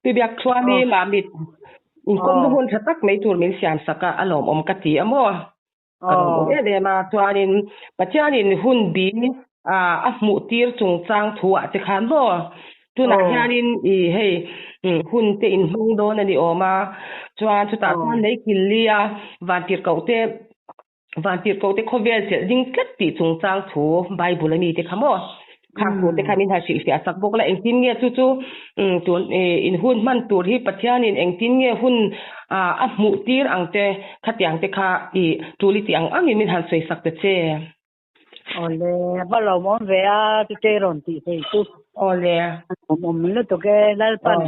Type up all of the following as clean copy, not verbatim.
Pi Biakthuami Mamit inkawmna hun tha tak mai tur min siam sak a, a lawmawm ka ti a maw? Ka lawmawm em em a, chuanin Pathianin hun bi a hmuh tir chungchang thu ah che khan maw? Tunah hianin i hei hun te inhmang dawn a ni awm a, chuan chutah chuan lei kil li a vantirhkoh te Vantirhkoh te khawvel chelh ding tlat tih chungchang thu Bible a mi te kha maw? Khang thu te kha min han hrilhfiah sak bawk la, engtin nge chu chu tun in hun hman tur hi Pathianin engtin nge hun a hmuh tir ang te khatiang te kha i tul i tih ang angin min han sawi sak ta che. Awle, va lawmawm ve a, chutei rawn tih thei chu. Awle. Lawmawm lutuk e, Lalpan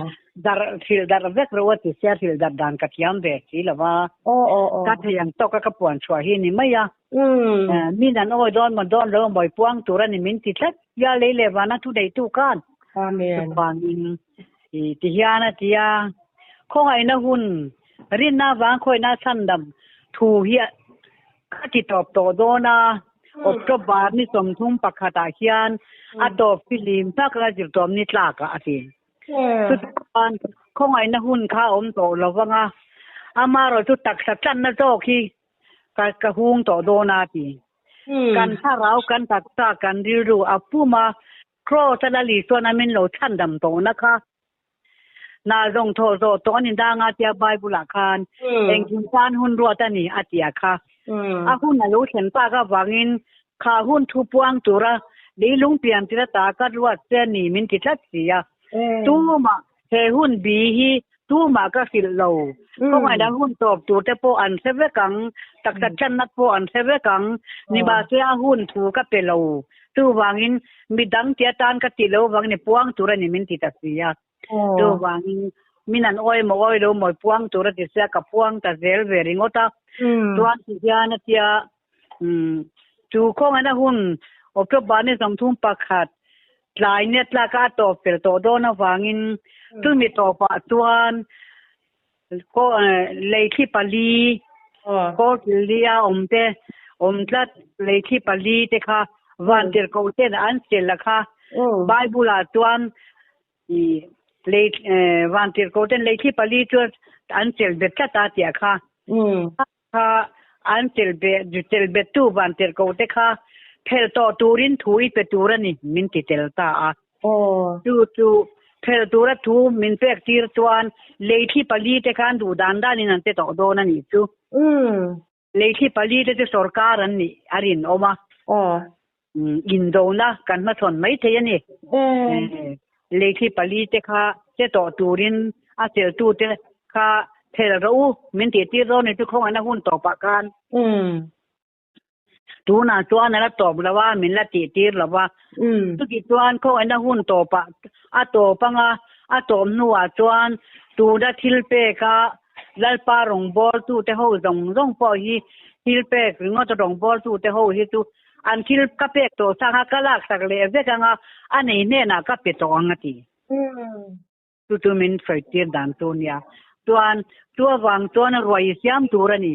Dar hrilh darh vek ro a ti sia hrilh darh dan ka thiam ve si lo va. Aw aw aw. Ka thei ang tawk a ka puan chhuah hi ni mai a. Min an awi dawn maw dawn lo mawi puang tur a ni min ti tlat sia lei leh vana thu neitu khan. Amen. Chuvangin i ti hian a ti a, khawngaihna hun rinna avang khawihna chhandam thu hi ka ti tawp tawh dawn a, October ni 31 ah hian a tawp fihlim tak a zirtawm ni tlak ah a ti. Chutichuan, khawngaihna hun kha a awm tawh lo vang a, amaherawh chu taksa tlanna zawk hi ka ka hung tawh dawn a ti. Kan thlarau, kan taksa, kan rilru a pum a, Kraws a la li chuan a min lo chhandam tawhna kha na zawng thawh zawh tawh a ni dang a tia Bible ah khan engkim tan hun ruat a ni a tia kha. A hun a lo thlen tak avangin Kha hun thu puang tura leilung pian tir ata ka ruat che a ni min ti tlat si a. Tumah he hun bi hi tumah ka hrilh lo. Khawngaihna hun tawp tur te pawh an hre vek ang, taksa tlanna pawh an hre vek ang. Nimahse a hun thu ka pe lo. Chuvangin midang ti atan ka ti lo vang ni puang tur a ni min ti ta si a. Chuvangin min an awi maw awi lo maw puang tur a ti sia ka puang ta zel ve ringawt a. Chuan ti hian a tia Chu khawngaihna hun October ni 31 tlai nia tlaka a tawp fel tawh dawn avangin chumi tawpah chuan leithli pali kawlkil lia awm te awm tlat leithli pali te kha vantirhkoh ten an sel a kha Bible ah chuan vantirhkoh ten leithli pali chu an sel bet tlat a tih a kha. Kha an chelh bettu vantirhkoh te kha phelh tawh turin thu i pe tur a ni min ti tel ta a. Chu chu phelh tura thu min pek tir chuan leithli pali te khan duh dan danin an che tawh dawn a nih chu. Leithli pali te chu sorkar an nih a rinawm a. Indona kan hmachhawn mai thei a ni. Leithli pali te kha che tawh turin a chelhtu te kha phel rawh u min tih tir dawn ni chu khawngaihna hun tawpah khan. Tunah chuan a la tawp lo a, min la tih tir lo va. Chutih chuan khawngaihna hun tawpah a tawp anga a tawp hnuah chuan tuna thil peka Lalpa rawngbawltu te ho zawng zawng pawh hi thil pek ringawt rawngbawltu te ho hi chu An thil ka pek tawh sang a, ka laksak leh vek ang a, a nei hnenah ka pe tawh ang a ti. Chu chu min sawi tir dan chu nia. Chuan chu avang chuan ruai i siam tur a ni.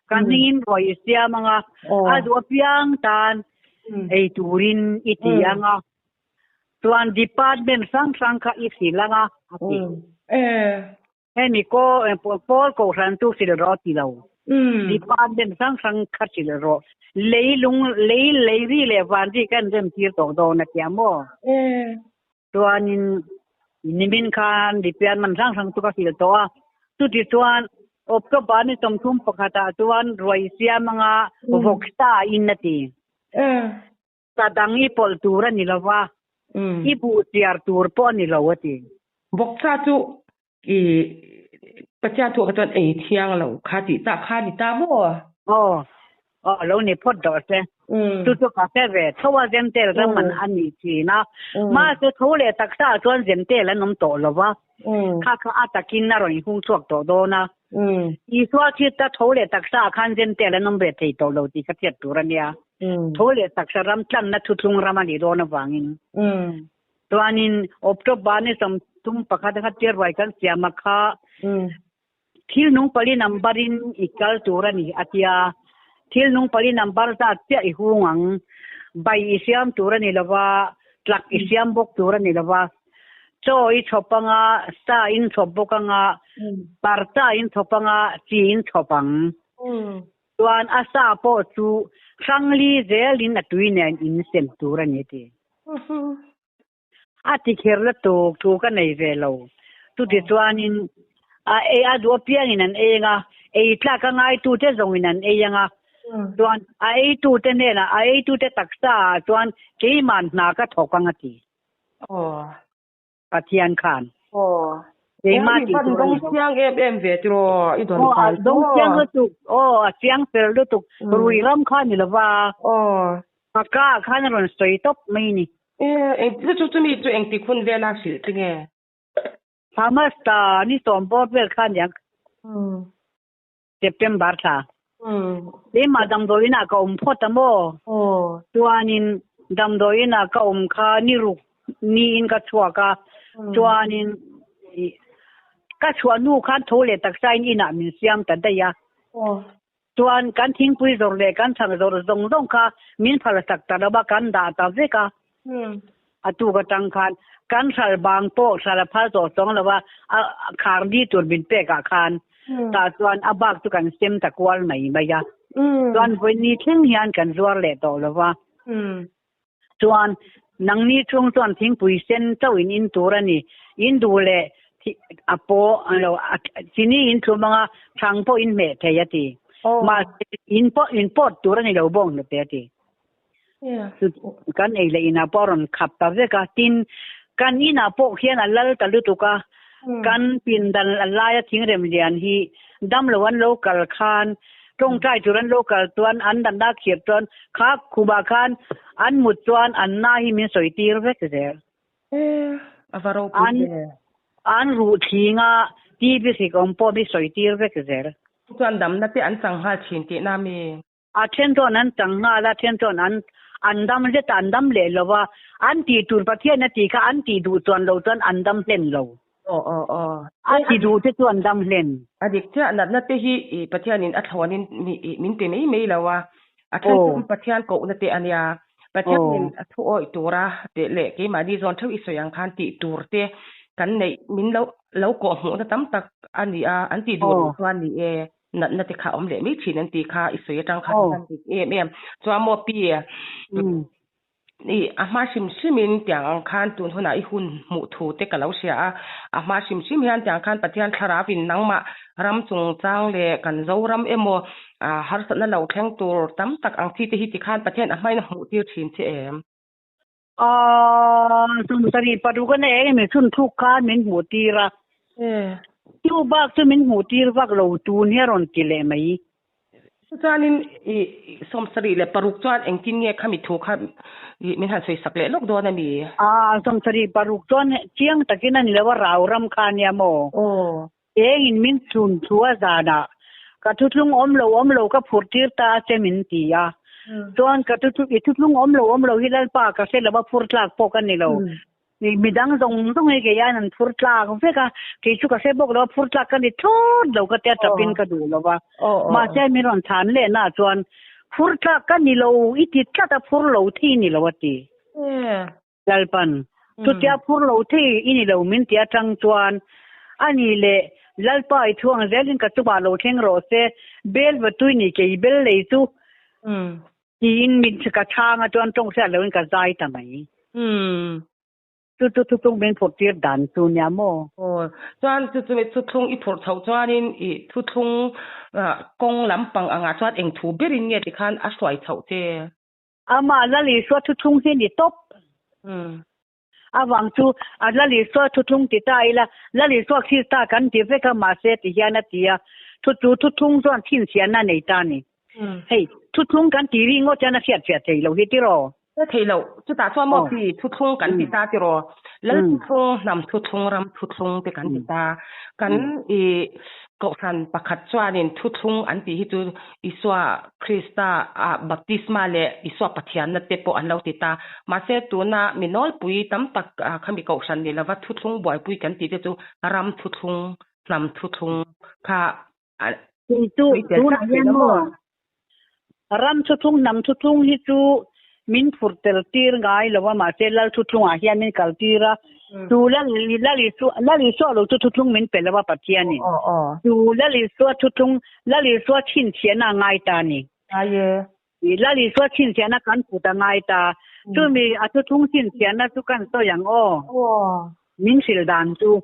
Ka hmingin ruai i siam ang a, a duh apiang tan ei turin i ti ang a. Chuan department hrang hrang kha i hrilh ang a, a ti. Hemi ko Paul kohhran chu hrilh rawh ti lo. Department hrang hrang kha hrilh rawh. Lei lung lei lei ri leh van ri kan rem tir tawh dawn a tia maw? Chuanin nimin khan department hrang hrang chu ka hrilh tawh a. Chuti chuan October ni 31 ah chuan ruai siam anga vawksa in a ti. Sa dang i pawlh tur a ni lo va, i buh chiar tur pawh a ni lo a ti. Vawksa chu i Pathian thuah kha chuan ei thiang lo kha tih ta kha ni ta maw? Aw, aw lo ni phawt dawh se. Chu chu ka hre ve tho a, Zentel ram an a nih thin a. Mahse tho leh taksa ah chuan Zentel an awm tawh lo va, kha kha a takin a rawn inhung chhuak tawh dawn a. Isua thita tho leh taksa ah khan Zentel an awm ve thei tawh lo tih ka hriat tur a nia. Tho leh taksa ram tlanna thuthlung ram a nih dawn avangin. Chuanin October ni 31 kha tirruai kan siam a kha thil nung pali number in i kal tur a ni a tia. Thil nung pali number zat chiah i hung ang. Bai i siam tur a ni lova, tlak i siam bawk tur a ni lova. Chaw i chhawp anga, sa in chhawp bawk anga, parcha in chhawp anga, chi in chhawp ang. Chuan a sa pawh chu hrangli zelin a tui nen in sem tur a ni a ti. A ti kher la tuk thu ka nei ve lo. Chuti chuanin a ei a duh apiangin an ei anga, ei tlak a ngaitute zawngin an ei anga, chuan a eitute hnenah a eitute taksa ah chuan keiman hna ka thawk ang a ti. Aw. Pathian khan. Aw. Keimah tih tur a ni. Chiang em em ve tiraw i dawn khan. Aw, dawng chiang lutuk. Aw, a chiang fel lutuk. Rui ram kha ni lova. Aw. A ka khan a rawn sawi tawp mai ni. E, eng chu chu mi chu engtik hun vela hrilh che nge? Hamas ta ni sawm bawr vel kha niang. September thla. Keimah damdawiin ah ka awm phawt a maw? Chuanin damdawiin ah ka awm kha ni ruk niin ka chhuak a, chuanin ka chhuah hnu khan tho leh taksa in inah min siam ta daih a. Chuan kan thingpui zawrh leh kan chhang zawrh zawng zawng kha min phal sak ta lo a, kan dah ta vek a. A tuk atang khan kan hral bang pawh hral a phal tawh chuang lo a, a khar ni tur min pek ah khan tah chuan a bak chu kan sem ta kual mai mai a. Chuan vawi thleng hian kan zuar leh tawh lo va. Chuan nangni chhung chuan thingpui sen chauh in in tur a ni. In duh leh a pawh lo chini in thlum anga chhang pawh in hmeh thei a ti. Mahse in pawh in pawt tur a ni lo bawng hnute a ti. Kan ei leh inah pawh a rawn khap ta vek a, tin kan inah pawh khian a lal ta lutuk a, kan pindan a laia thingrem lian hi damlo an lo kal khan tawngtai tur an lo kal chuan an danna khirh chuan kha khumah khan an mut chuan an na hi min sawi tir vek zel. An ruh thlinga TV hrik awm pawh mi sawi tir vek zel. Chuan damna te an chang nghal thin tihna mi? A then chuan an chang nghal a, then chuan an an dam zet a, an dam leh lo a. An tih tur Pathian a tih kha an tih duh chuan lo chuan an dam hlen lo. Aw aw aw. A ti duh te chu an dam hlen. A dik chiah, natna te hi i Pathianin a thlawnin mi i min pe mai mai lo a. A then chu Pathian kohna te a nia. Pathianin a thu awih tura teh leh keimahni zawn theuh i sawi ang khan tih tur te kan neih min lo lo kawh hmuhna tam tak a ni a, an tih duh loh chuan ni e. Natna te kha awm leh mai thin an tih kha i sawi atang khan a dik em em. Chuan maw pi i a hma hrim hrim in tiang ang khan tun hunah i hun hmuh thu te ka lo hria a, a hma hrim hrim hian tiang khan Pathian thlarau in nangmah ram chungchang leh kan Zoram emaw harsatna lo thleng tur tam tak ang chi te hi tikhan Pathian a hmain a hmuh tir thin che em? Aaa, sawmsarih paruk a nei eng emaw chhun thluk khan min hmuh tir a. Chu bak chu min hmuh tir vak lo tun hi a rawn ti leh mai. Chuanin i sawmsarih leh paruk chuan engtin nge khami thu kha min han sawi sak leh lawk dawn a mi? Aaa, sawmsarih paruk chuan chiang takin a ni lo a, rau ram kha nia maw? Aw. Engin min chhun thu a zanah ka thuthlung awm lo awm lo ka phurh tir ta a che min ti a. Chuan ka thuthlung i thuthlung awm lo awm lo hi Lalpa ka hre lo a phur tlak pawh ka ni lo. Midang zawng zawng hi kei aiin an phur tlak vek a, kei chu ka hre bawk lo a phur tlak ka ni thlawt lo ka tia tapin ka duh lo va. Mahse min rawn chhan leh na chuan phur tlak ka ni lo i ti tlat a phur lo thei ni lo a ti. Lalpan, Chutia phur lo thei i ni lo min ti atang chuan, a ni leh Lalpa i thuang zelin ka chungah lo thleng rawh se, bel va tui ni kei bel lei chu tiin min ka chhang a chuan tawng hriat loin ka zai ta mai. Chu chu thuthlung min phurh tir dan chu nia maw? Aw, chuan chu chu thuthlung i phurh chhoh chuanin i thuthlung kawng lampang angah chuan eng thu berin nge tikhan a hruai chhoh che? Amah Lal Isua thuthlung hi ni tawp. Avang chu a Lal Isua thuthlung ti ta ila, Lal Isua Krista kan ti vek a, mahse ti hian a ti a, thu chu thuthlung chuan chhinchhiahna a nei ta a ni. Hei, thuthlung kan ti ri ngawt hian a hriatfiah thei lo hi tiraw? A thei lo. Chutah chuan maw pi thuthlung kan ti ta tiraw? Lal thuthlung, hnam thuthlung, ram thuthlung te kan ti ta. Kan i Kohhran pakhat chuanin thuthlung an tih hi chu Isua Krista ah baptisma leh Isua Pathianna te pawh an lo ti ta. Mahse tuna mi nawlpui tam tak khami kohhran ni lova thuthlung buaipui kan tih te chu ram thuthlung, hnam thuthlung kha a Kei chu sawi tel tunah tlat thin hian a maw maw? ram thuthlung, hnam thuthlung hi chu min phurh tel tir ngai lo a, mahse Lal thuthlungah hian min kal tir a. Chu Lal Lal Isua Lal Isua lo chu thuthlung min pe lo a Pathianin. Chu Lal Isua thuthlung Lal Isua chhinchhiahna a ngai ta a ni. I Lal Isua chhinchhiahna kan put a ngai ta. Chumi a thuthlung chhinchhiahna chu kan sawi ang aw. Min hrilh dan chu.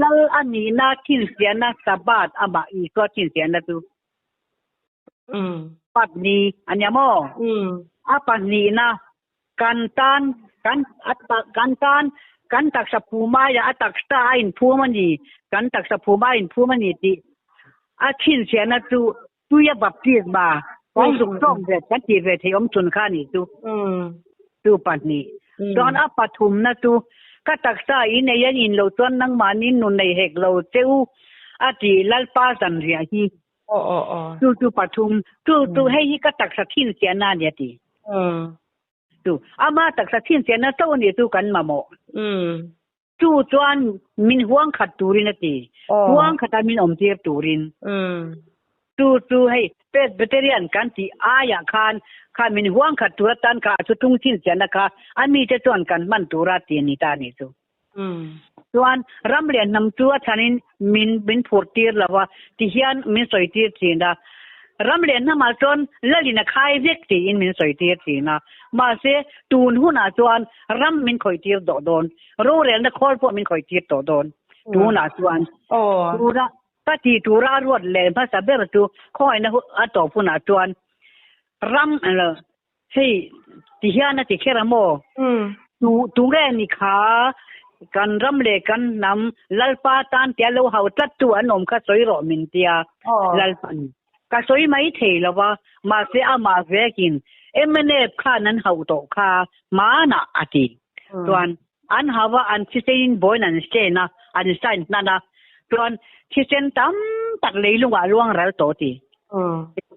Lal a nihna chhinchhiahna Sabbath amah Isua chhinchhiahna chu. Patni a nia maw? A pahnihna kan tan kan a kan tan kan taksa phumaiah a taksa a inphum a ni, kan taksa phum a inphum a ni tih a chhinchhiahna chu tuia baptisma kan zuk tawk ve kan tih ve theih awm chhun kha a nih chu. Chu pahnih. Chuan a pathumna chu ka taksa in ei an in loh chuan nangmahni nun nei hek lo che u a tih Lalpa zanriah hi. Aw aw aw. Chu chu pathum. Chu chu hei hi ka taksa chhinchhiahna a ni a ti. Chu ama taksa chhinchhiahna chauh a nih chu kan mamawh. Chu chuan min huang khat turin a ti. Huang khata min awm tir turin. Chu chu hei Presbyterian kan tih aiah khan kha min huang khat tur atan kha a chu tung chhinchhiahna kha a mite chuan kan hman tura ti a ni ta a nih chu. Chuan ram leh hnam chu a chhanin min min phur tir lo a, tihian min sawi tir thin a. Ram leh hnamah chuan lalin a khai vek tiin min sawi tir thin a. Mahse, tun hunah chuan ram min khawih tir tawh dawn, rorelna khawl pawh min khawih tir tawh dawn. Tunah chuan tura ka tih tura a ruat leh hmasa ber chu khawngaihna a tawp hunah chuan ram Hei tihian a ti kher a maw? Tu tunge ni kha kan ram leh kan hnam Lalpa tan tia lo hau tlat tu an awm kha sawi rawh min tia Lalpan ka sawi mai thei lo va mahse amah vekin mnf khan an hauh tawh kha hmanah a ti chuan an hau a an thisen in bawiin an sign a an sign hnan a chuan thisen tam tak leilungah a luang ral tawh ti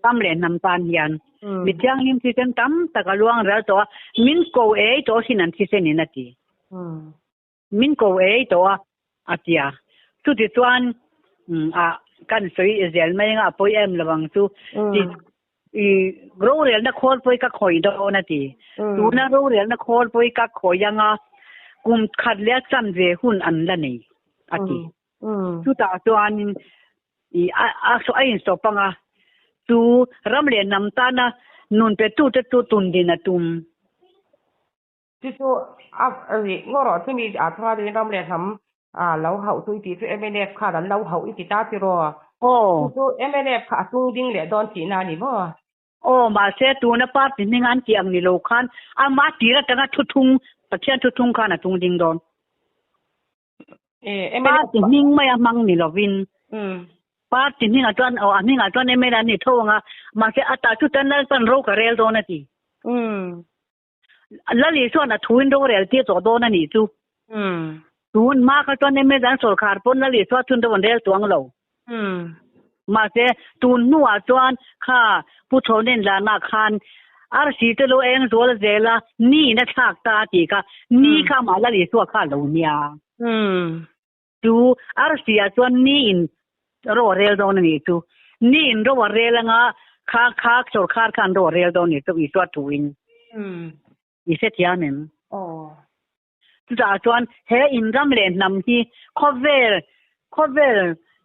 ram leh hnam tan hian Mi thianghlim thisen tam tak a luang ral tawh a, min ko ei tawh sin an thisen in a ti. Min ko ei tawh a, a ti a. Chutichuan a kan sawi zel mai anga a pawi em lo ang chu. Ti i rorelna khawl pawi ka khawih dawn a ti. Tuna rorelna khawl pawi ka khawih anga kum khat leh a chanve hun an la nei a ti. Chutah chuanin i a a a insawp anga chu ram leh hnam tana nun petute chu tundin a tum. Chu chu a rih ngawt rawh chumi a chuanin ram leh hnam a lo hauh chu i tih chu mnf khan an lo hauh i ti ta tiraw? Aw. Chu chu mnf kha a tung ding leh dawn tihna a ni maw? Aw, mahse tuna party hming an tih ang ni lo khan ama tir atanga thuthung Pathian thuthung khan a tung ding dawn. Party hming mai a hmang ni lovin party hmingah chuan aw a hmingah chuan mla an ni tho ang a mahse a tah chu chuan Lalpan ro ka rel dawn a ti. Lali chuan a thuin ro rel tir tawh dawn a nih chu. Tun hma kha chuan mla an sawrkhar pawn Lali chuan chhun ro an rel tuang lo. Mahse tun hnuah chuan kha Pu Chhawnin Lana khan arsi te lo eng zual zel a, ni in a thlak ta a tih kha, ni kha amah Lal Isua kha a lo nia. Chu arsi ah chuan ni in ro a rel dawn a nih chu. Ni in ro a rel anga kha kha sawrkhar khan ro a rel dawn a nih chu Isua thuin. I hrethiam em? Chutah chuan he inram leh hnam hi khawvel khawvel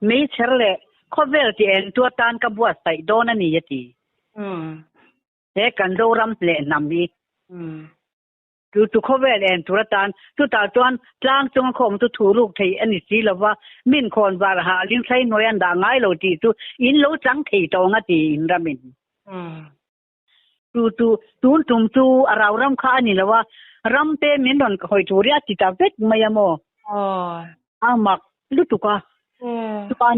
meichher leh khawvel ti eng chu atan ka buatsaih dawn a ni a ti. He kan Zoram leh hnam hi chu chu khawvel eng tur atan chutah chuan tlang chunga khawm chu thu ruk thei a ni si lova min khawn var hah lingthlai hnuai an dah ngai lo tih chu in lo chang thei tawng a ti inramin. Chu chu tun tum chu a rau ram kha a ni lo a, ram te min rawn hawi tur hi a ti ta vek mai a maw? A mak lutuk a. Chuan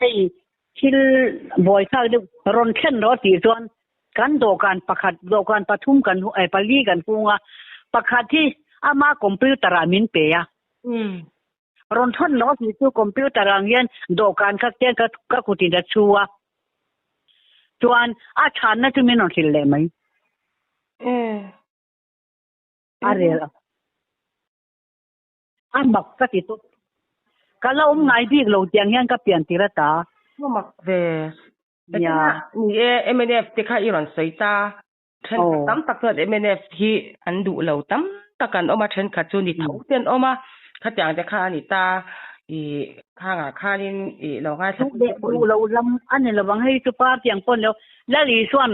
hei thil buaithlak deuh rawn thlen rawh a tih chuan kan dawhkan pakhat dawhkan pathum kan pali kan hung a, pakhat hi ama computer ah min pe a. Rawn thawn rawh a tih chu computer ang hian dawhkan kha te ka kutin a chhu a. Chuan a chhanna chu min rawn hrilh leh mai. A rel a. A mak ka ti tawp. Ka la awm ngai bik lo tiang hian ka pian tir ata. A mak ve. Nia. Ni e, mnf te kha i rawn sawi ta. Then tam tak chuan mnf hi an duh lo tam. tak an awm a, thenkhat chu ni tho te an awm a, khatiang te kha a ni ta, ih khangah khanin ih lo ngaithla Duh leh duh lo lam a ni lovang, hei chu party ang pawh a ni lo, Lal Isua'n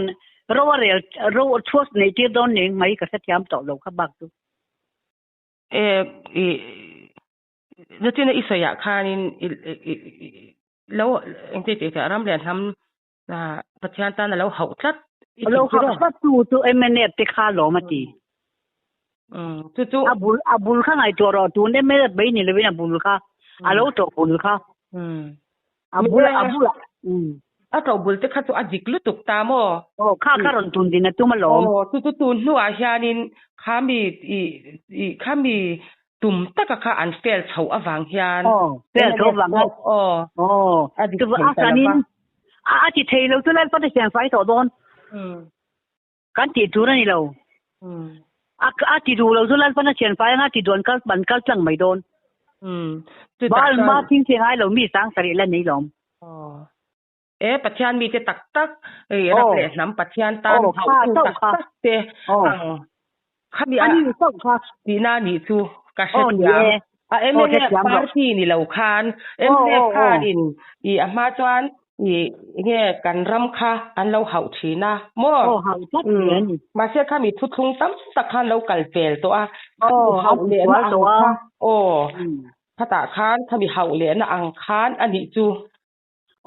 ro a rel ro thuas neih tir dawn ning mai ka hrethiam tawh lo kha bak chu. E ih Nachina i sawiah khanin i lo engti tih theih ram leh hnam Pathian tan a lo hauh tlat i ti Lo hauh tlat tu chu mnf te kha lawm a ti. Chu chu a bul a bul kha ngaihtuah rawh tun mnf mai ni lovin a bul kha a lo to bul kha. A bul a bul a to bul te kha chu a dik lutuk ta maw? Aw kha kha rawn tun din a tum alawm. Aw chu chu tun hnuah hianin kha mi i kha mi Tum taka kha an fail chhoh avang hian. Aw, fail chhoh avang hian. Aw, aw, a dik thei ta lo va. A ti thei lo chu Lalpa te siam fai tawh dawn. Kan tih tur a ni lo. A ti duh lo chu Lalpa na siam fai anga ti duh an kal an kal tlang mai dawn. Baal ma thing thing ai lo mi sang sarih la nei lawm. Aw. E Pathian mite tak tak, i ram leh hnam Pathian tan hauhtu tak tak te ang khami a tihna nih chu ka hrethiam. A mnf party ni lo khan mnf khanin i a hma chuan i nge kan ram kha an lo hauh thin a maw? Mahse khami thuthlung tam tak khan lo kal pel tawh a, khami hauh lehna ang kha aw khatah khan khami hauh lehna ang khan a nih chu.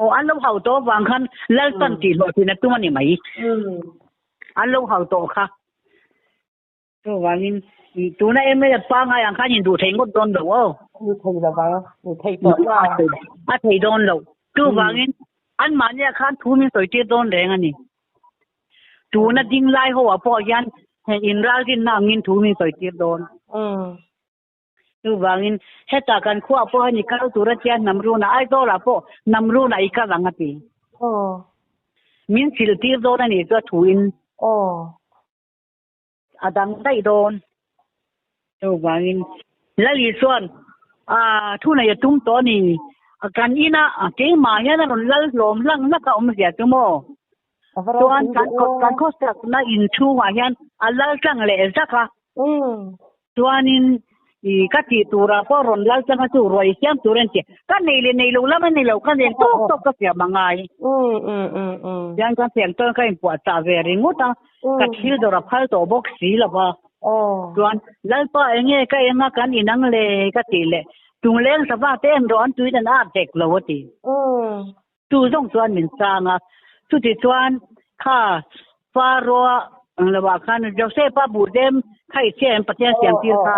Aw, an lo hau tawh avang khan Lalpan tih hlawhtlin a tum a ni mai. An lo hau tawh kha. Chuvangin tuna MLA pangngai ang khan induh thei ngawt dawn lo aw. Ni thei lo vang, ni thei tawh la. A thei dawn lo. Chuvangin anmahniah khan thu min sawi tir dawn reng a ni. Tuna ding lai ho ah pawh hian inralrinna angin thu min sawi tir dawn. Chuvangin, hetah kan khuaah pawh hian i kal tur a tia hnam runah, Aizawlah pawh hnam runah i kal ang a ti. Min chhilh tir dawn a nih chu a thuin. A dang daih dawn. Chuvangin, Lali chuan thu nei a tum tawh a ni. Kan inah keimah hian a rawn lal hlawm hlang hlak a awmzia chu maw? Chuan kan khawsakna inchhungah hian a lal tlang leh zak a. Chuanin i ka tih turah pawh rawn lal changa chu ruai siam tur a ni tih ka nei leh nei lo lam a ni lo ka nen tawk tawk ka siam a ngai. Chuan ka siam chuan ka inpuahchah ve ringawt a, ka thil dawr a phal tawh bawk si lo va. Chuan Lalpa enge ka enga kan inang le ka tih leh tungleng sava te en rawh an tuin an ât dek lo a ti. Chu zawng chuan min chang a, chuti chuan kha Pharaoh ang lo ah khan Joseph-a buhdem kha i chhiah em Pathian siam tir kha,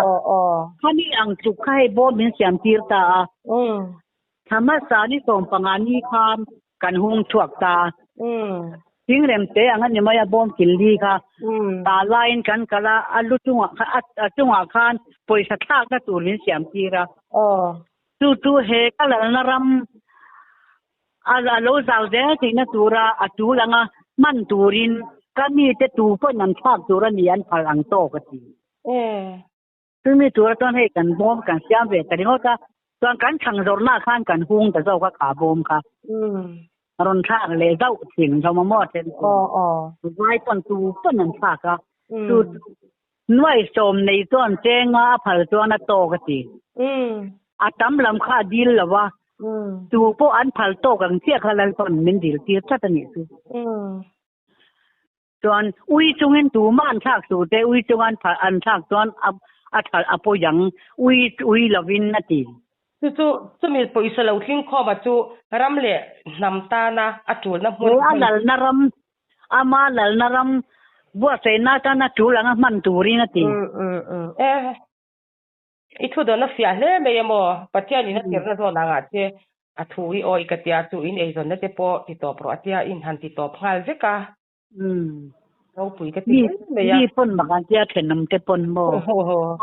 khami ang tluk kha hei bawm min siam tir ta a, thla hmasa ni 15 ni khan kan hung chhuak ta a, thingrem te ang a ni mai a bawm kil li kha tah laiin kan kal a, a lu chungah a chungah khan pawisa thlakna tur min siam tir a. Chu chu he ka lalna ram a lo zau zel theihna tura a tul anga hman turin ka mite tu pawhin an thlak tur a ni an phal ang tawk a ti. Chumi tura chuan hei kan bawm kan siam ve ta ringawt a, chuan kan chhang zawrhnaah khan kan hung ta zawk a kha bawm kha. Rawn thlak leh zauh thin hlawm a maw then chu. Vai pawn tu pawn an thlak a. Chu chu Nuai sawm nei chuan chenga a phal chuan a tawk a ti. A tam lam kha a dil lo va, tu pawh an phal tawk ang chiah kha Lalpa'n min dil tir tlat a nih chu. Chuan ui chungin tumah an thlak suh te, ui chunga an phal an thlak chuan a a tha a pawi ang, ui ui lovin a ti. Chu chu chumi pawisa lo tling khawma chu ram leh hnam tana a tulna hmun. He a lalna ram Ama lalna ram buatsaihna atana tul anga hman turin a ti. E, i thu dawn a fiah hle mai a maw? Pathianin a tirhna zawn angah che a thu i awi ka tia chu in eizawnna te pawh ti tawp rawh a tia in han ti tawp nghal vek a. Ropui ka ti hle mai a. Mi pawn mak an tia thenawm te pawn maw?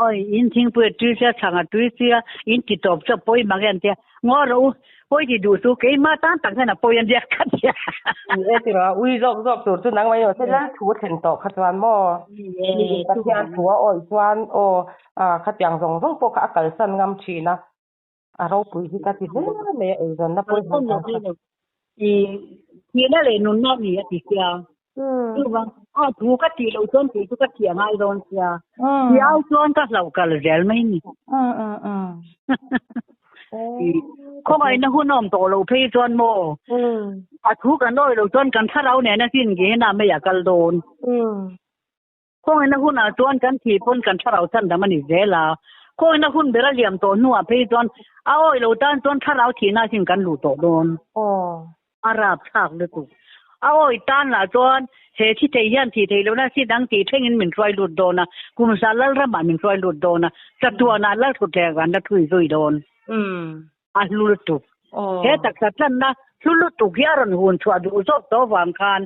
Awi in thingpui a tui sia chhang a tui sia in ti tawp chu a pawi mak e an tia. Ngaw rawh u, pawi ti duh chu keimah tan tak hian a pawi a nia ka tia. Ni e tiraw, ui zawk zawk tur chu nang mai emaw se lal thu a thlen tawh kha chuan maw? Mi Pathian thu a awih chuan aw khatiang zawng zawng pawh kha a kalsan ngam thin a, a ropui hi ka ti hle mai a, eizawnna pawi han kal kha. I thihna leh nunna a ni a ti sia. Chuvang A thu ka tih loh chuan kei chu ka thih a ngai dawn sia. Thih ai chuan ka hlauh kal zel mai ni. Khawngaihna hun awm tawh loh phei chuan maw? A thu kan awi loh chuan kan thlarau nena sin Gehenna mei a kal dawn. Khawngaihna hunah chuan kan thih pawn kan thlarau chhandam a ni zel a. Khawngaihna hun ber a liam tawh hnuah phei chuan a awi lo tan chuan thlarau thihna sin kan luh tawh dawn. A rap thlak lutuk. A awi tan lah chuan he thi thei hian thih theih lohna si dang tih thlengin min hruai lut dawn a, kum sa Lalramah min hruai lut dawn a, chatuanah Lalthutthleng an la thui zui dawn. A hlu lutuk. He taksa tlanna hlu lutuk hi a rawn hun chhuah duh zawk tawh avang khan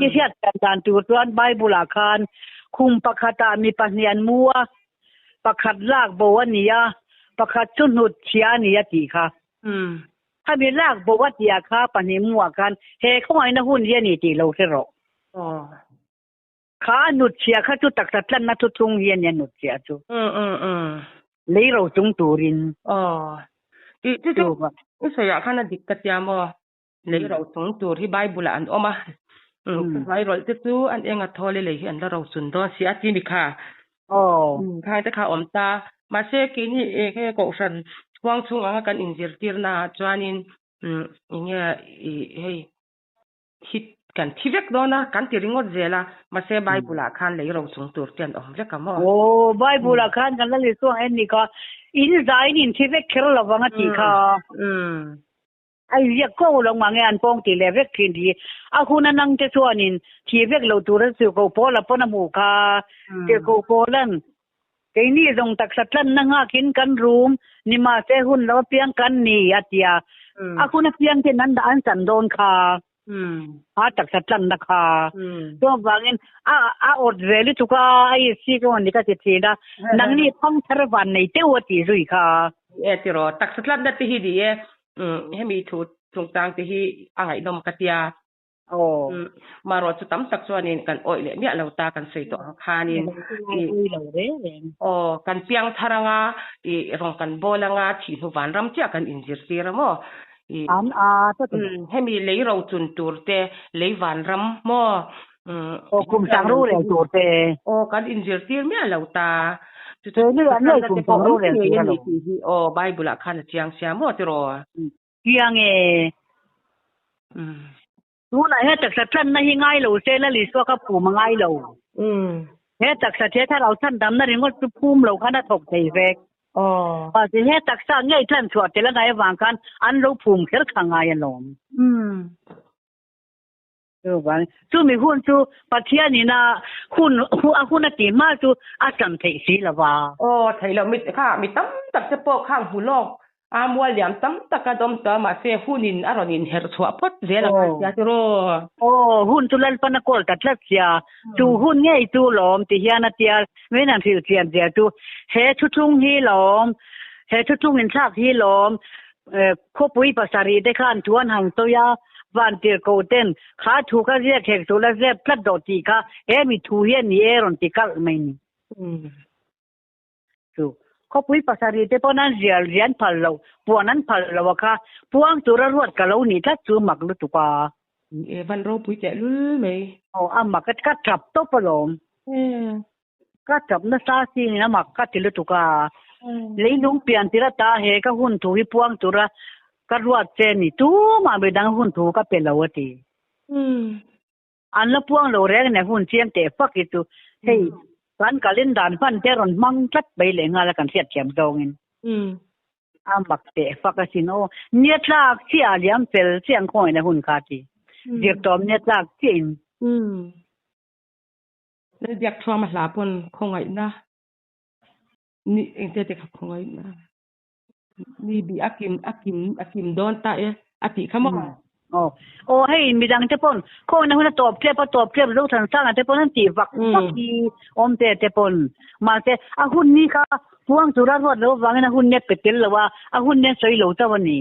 i hriat thiam dan tur chuan Bible-ah khan khum pakhatah mi pahnih an mu a, pakhat lak bo a ni a, pakhat chu hnut chhia a ni a tih kha. Khami lak bo a tih ah kha pahnih muah khan he khawngaihna hun hi a ni tih lo hre rawh. Kha a nut chhia kha chu taksa tlanna thu thung hi a ni a nut chhia chu. Lei ro chung turin. Aw. Tih chu chu i sawi ah khan a dik ka tia maw? Lei ro chung tur hi Bible ah an awm a. Hmai rawlh te chu an eng a thawl i lei hi an la ro chun dawn si a ti mi kha. Khang te kha a awm ta. Mahse keini he kohhran huang chhung anga kan inzirtirna ah chuanin enge ih hei thi kan thi vek dawn a kan ti ringawt zel a. Mahse Bible ah khan lei ro chung tur te an awm vek a maw? Aw Bible ah khan kan la leh chuang en ni kha in zaiin in thi vek kher lovang a tih kha. A inziak ko lo mange an pawng tih leh vek thin hi. A hun a nang te chuanin thih vek lo tur a tirhkoh pawl a pawn a hmuh kha. Tirhkoh pawlan keini zawng taksa tlanna nghakin kan rum ni mahse hun lo apiang kan ni a ti a. A hun apiang ten an dah an chan dawn kha. A taksa tlanna kha. Chuvangin a a awt ve lutuk a a isi ka ni ka ti thin a. Nangni thangthar van nei teuh a tih zui kha. E tiraw taksa tlanna te hi ni e. Hemi thu chungchang te hi a ngaihnawm ka tia. Marawh chu tam tak chuanin kan awih leh miah lo ta kan sawi tawh ang khanin. Aw kan piang thar anga ih rawng kan bawl anga thih hnu vanram chiah kan inzirtir a maw. Hemi lei ro chun tur te lei vanram maw. Aw kum sang rurel tur te. Aw kan inzirtir miah lo ta. Chu chu an ngei kum sang rurel tur alo. Tih hi aw Bible ah khan a chiang sia maw tiraw? Chiang e. Tunah hian taksa tlanna hi ngai lo se Lal Isua kha phum a ngai lo. He taksa the thlarau chhandamna ringawt chu phum lo khan a thawk thei vek. Mahse he taksa ngei tlan chhuah tel a ngai avang khan an lo phum kher kha ngai alawm. Chuvang, chumi hun chu Pathianin a hun a hun a tih hma chu a cham theih si lo va. Aw, theih loh mi kha mi tam tak te pawh khang hmu lawk a, mual liam tam tak a dawm tawh a, mahse hunin a rawn inherh chhuah phawt zel ang a tia tiraw. Aw, hun chu Lalpan a kawl ta tlat sia, chu hun ngei chu lawm ti hian a tia min han hrilh chian zia chu he thuthlung hi lawm, he thuthlung inthlak hi lawm, Khawpui pasarih te khan thu an han sawi a, Vantirhkoh ten kha thu kha ziak hek suh la zep tlat dawh tih kha he mi thu hi a ni e rawn ti kalh mai ni. Chu khawpui pasarih te pawn an zial rian phal loh, puan an phal loh a kha puang tura ruat ka lo nih tlat chu mak lutuk a. E van ropui teh lul mai. Aw a mak a, ka tap tawp alawm. Ka tap nasa sin a mak ka ti lutuk a. Leilung pian tir ata he ka hun thu hi puang tura ka ruat che ni tumah midang hun thu ka pe lo a ti. An la puang lo reng nen hun chiang teh fak hi chu hei kan calendar hman te rawn hmang tlat mai leh nghal a kan hriat thiam zawngin. A mak teh fak asin aw. Nia tlak chiah a liam fel chiah ang khawngaihna hun kha a ti. Zirtawm nia tlak chiahin. Lalbiak thuam a hla pawn khawngaihna ni engte te kha khawngaihna ni bi a kim a kim a kim dawn ta e a tih kha maw. Aw aw hei midang te pawn khawngaihna hun a tawp tlep a tawp tlep Zothansanga te pawn an tih vak vak hi awm te te pawn mahse a hun ni kha puang tura ruat lo avangin a hun ni a pe tel lo a a hun ni an sawi lo chauh a ni.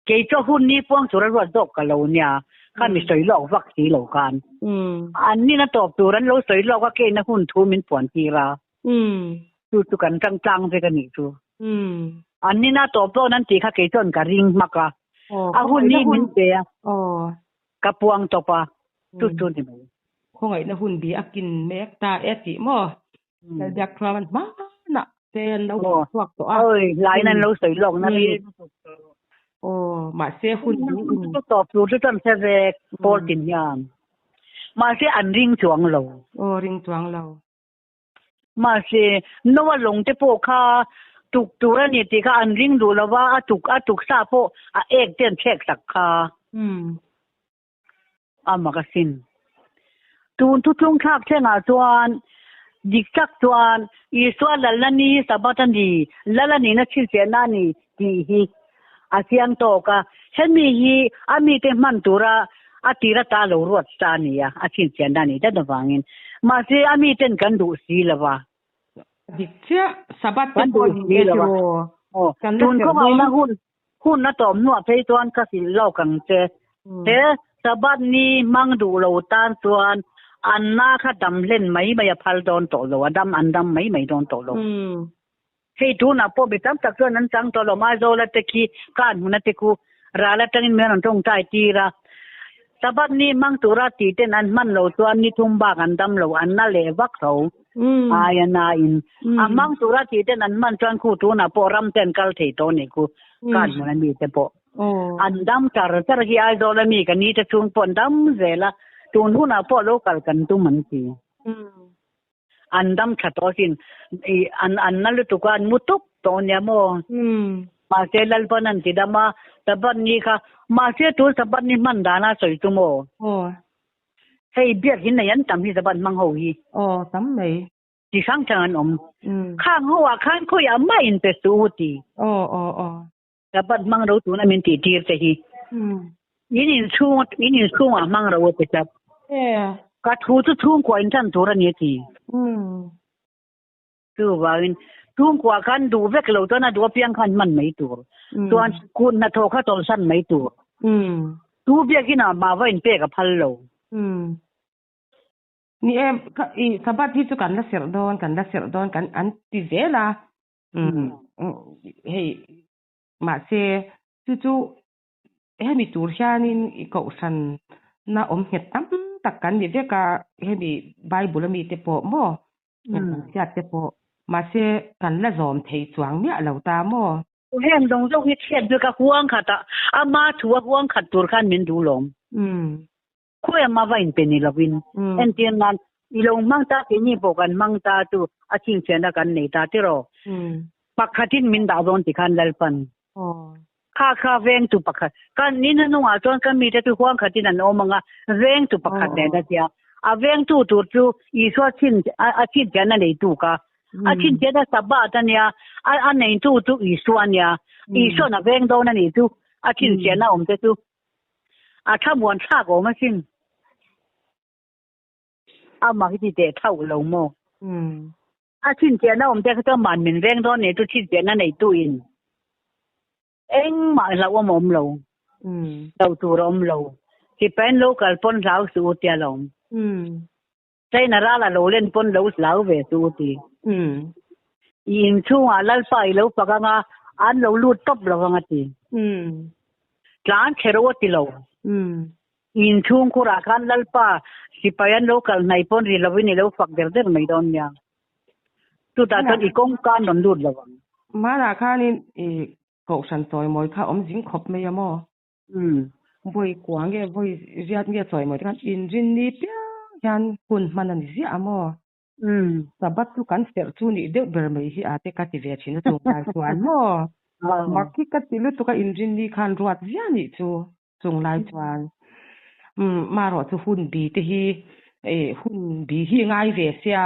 Kei chu a hun ni puang tura ruat zawk ka lo nia, kha mi sawi lawk vak si lo khan. An nin a tawp tur an lo sawi lawk a, keina hun thu min puan tir a. Chu chu kan tang tlang vek a nih chu. An nin a tawp dawn an tih kha kei chuan ka ring hmak a. A hun ni min pe a, ka puang tawp a, chu chu ni mai. Khawngaihna hun bi a kin mek ta e tih maw? Lalbiak Thuaman hmanah te an lo hmuh chhuak tawh a. Oi, lain an lo sawi lawk na ri. Aw, mahse hun bi in. Chu tawp tur chu chuan hre vek pawl tin hian. Mahse an ring chuang lo. Aw, ring chuang lo. Mahse Noa lawng te pawh kha tuk tur a ni tih kha an ring duh lo va, a tuk a tuk sa pawh a ek te an thlek sak kha. A mak asin. Tun thutlung thlak thlengah chuan dik tak chuan Isua lalna ni hi Sabbath a ni, lal a nihna chhinchhiahna a ni tih hi a chiang tawk a. Hemi hi a mite hman tura a tir ata lo ruat sa a ni a, a chhinchhiahna a nih tlat avangin. Mahse a miten kan duh si lo va. Dik chiah, Sabbath te Kan pawh duh ni si e lo va. tiraw? Aw, Kan la tun serh khawngaihna dawn. hun Hun a tawp hnuah phei chuan ka hrilh lawk ang che. He Sabbath ni hmang duh lo tan chuan an na kha dam hlen mai mai a phal dawn tawh lo, a dam an dam mai mai dawn tawh lo. Hei tunah pawh mi tam tak chuan an chang tawh lo, Aizawla te khi kan hmun a te khu ral atangin min rawn tawngtai tir a. Sabbath ni hmang tura tih ten an hman lo chuan ni thum bak an dam lo, an na leh vak tho. Aia na in a hmang tura tih ten an hman chuan khu tunah pawh ram te an kal thei tawh a nih khu kan hmun a mi te pawh an dam char char hi Aizawl a mi ka ni te chhung pawh an dam zel a tun hunah pawh lo kal kan tum an ti an dam tha tawh asin i an an na lutuk a an mu tuk tawh ania maw mahse Lalpan an ti dam a Sabbath ni kha mahse tun Sabbath ni hman dana sawi chu maw. Hei biak hi nei an tam hi zaban hmang ho hi. Aw tam mai. Ti hrang hrang an awm. Khang ho ah khan khawiah mah in pe suh u ti. Aw aw aw. Zaban hmang ro tuna min tih tir che hi. In in chhung in in chhung ah hmang ro a ti tlat. Ka thu chu chhungkua in tan tur a ni a ti. Chuvangin chhungkua khan duh vek lo chuan a duh apiang khan hman mai tur. Chuan kut hnathawh kha chawlhsan mai tur. Tu biakin ah mah va inpek a phal lo. Ni e, i Sabbath hi chu kan la serh dawn, kan la serh dawn kan an ti zel a. Hei mahse chu chu hemi tur hianin i kohhran na awm nghet tam tak kan ni vek a, hemi Bible ami te pawh maw Hriat te pawh mahse kan la zawm thei chuang miah lo ta maw? Heng zawng zawng hi chhiat bik a huang khat a, ama thu a huang khat tur khan min duh lawm. Khawi ama va inpe ni lovin. Entir nan i lo hmang ta keini pawh kan hmang ta chu a chhinchhiahna kan nei ta tiraw. Pakhatin min dah dawn ti khan Lalpan. Kha kha vengtu pakhat kan ni hnuhnungah chuan ka mite chu huang khatin an awm ang a, vengtu pakhat nen a tia. A vengtu tur chu Isua chhin a chhinchhiahna neitu kha. A chhinchhiahna Sabbath a nia, a neitu chu Isua a nia. Isua'n a veng dawn a nih chu a chhinchhiahna awm te chu a thlamuan thlak awm asin. Amah hi ti teh thauh lo maw? A chhinchhiahna awm te kha chuan man min veng dawn nih chu chhinchhiahna neitu in engmah hlauhawm a awm lo, hlauh tur a awm lo. Sipain lo kal pawn hlau suh u tia lawm. China ral a lo len pawn lo hlau ve suh u ti. I inchhungah Lalpa i lo fak anga an lo lut tawp lo ang a ti. Tlan chhe ro a ti lo. Inchhung khurah khan Lalpa sipai an lo kal hnaih pawn ri lovin i lo fak der der mai dawn nia. Chutah chuan i kawngka an rawn lut lo ang. Hmanah khanin i kohhran chawimawi kha awm zing khawp mai a maw? Vawi kua nge vawi riat nge chawimawi te khan inrinni piang hian hun hman a ni ziah a maw? Sabbath chu kan serh chu nih deuh ber mai hi a te ka ti ve thin a chunglai chuan maw? Mak hi ka ti lutuk a inrinni khan ruat ziah nih chu. Chunglai chuan marawh chu hun bi te hi hun bi hi ngai ve sia